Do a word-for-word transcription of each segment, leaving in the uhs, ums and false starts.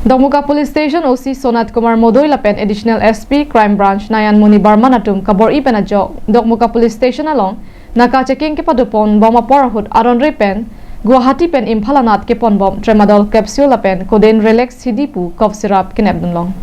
Dokmoka Police Station O C Sonat Kumar Modoi lapen Additional S P Crime Branch Nayan Moni Barman atum kabor-i pen ajok Dokmoka Police Station along naka checking kepadopon bom apor ahut aron re pen Guwahati pen Imphal anat kepon bom tramadol capsule lapen codeine Relax C D pu cough syrup kenep dunlong.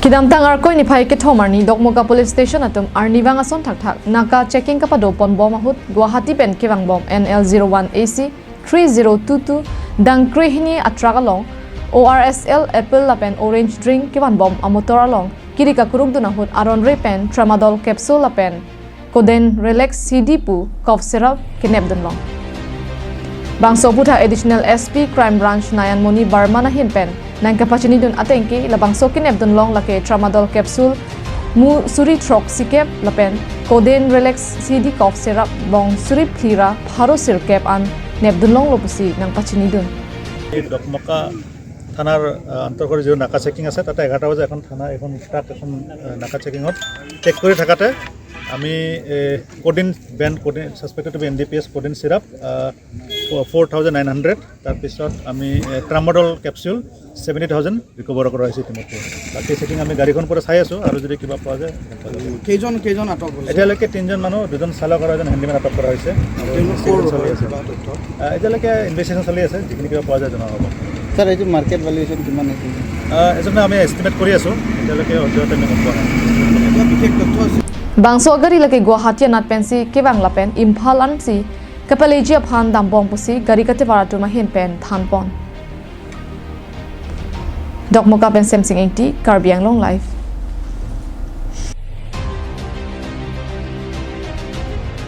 Kedamtang Arkoi niphai kethom arni Dokmoka Police Station atum arnivang ason thakthak naka checking kepadopon bom ahut Guwahati pen kevang bom N L zero one A C three zero two two dangkre hini atruck along O R S L apple lapen orange drink kevan bom amotor along kiri kakuruk dun ahut aron re pen tramadol capsule lapen codeine Relax C D pu cough syrup kenep dunlong. Bangso aputhak Additional S P Crime Branch Nayan Moni Barman ahin pen nangkapachini dun atengke labangso kenep dunlong lake tramadol capsule mu suri throk sikep lapen codeine Relax C D cough syrup bong suri phli ra pharo sirkep an nep dunlonglo pusi nangpachini dun. এই ডকমকা থানাৰ আহ, অন্তৰ্গত যিটো নাকা চেকিং আছে, তাতে এঘাৰটা বজাত এখন থানা এখন ট্ৰাক এখন আহ, নাকা চেকিঙত চেক কৰি থাকোঁতে আমি codeine brand codeine suspected to be N D P S codeine syrup four thousand nine hundred, তাৰপিছত আমি tramadol capsule seventy thousand recover কৰা হৈছে ইতিমধ্যে। বাকী চেকিং আমি গাড়ীখন পৰা চাই আছোঁ আৰু যদি কিবা পোৱা যায় গম পোৱা যাব। কেইজন কেইজন আটক হৈছে? এতিয়ালৈকে তিনিজন মানুহ, দুজন চালক আৰু এজন হেণ্ডিমেন আটক কৰা হৈছে। আৰু তেওঁলোকৰ ইনভেষ্টিগেশ্যন চলি আছে। কিবা তথ্য? আহ, এতিয়ালৈকে ইনভেষ্টিগেশ্যন চলি আছে, যিখিনি কিবা পোৱা যায় জনোৱা হ'ব। ছাৰ, এইটো মাৰ্কেট ভেলুৱেশ্যন কিমান আছে? আহ, এইজনে আমি এষ্টিমেট কৰি আছোঁ, এতিয়ালৈকে সদ্যহতে আমি গম পোৱা নাই। কিবা বিশেষ তথ্য আছে? Bangso agari lake Guwahati anat pensi kevang lapen Imphal ansi kapaleji aphan dambom pusi gari katovar atum ahin pen thanpon. Dokmoka pen Semsing Ingti, Karbi Anglong Live.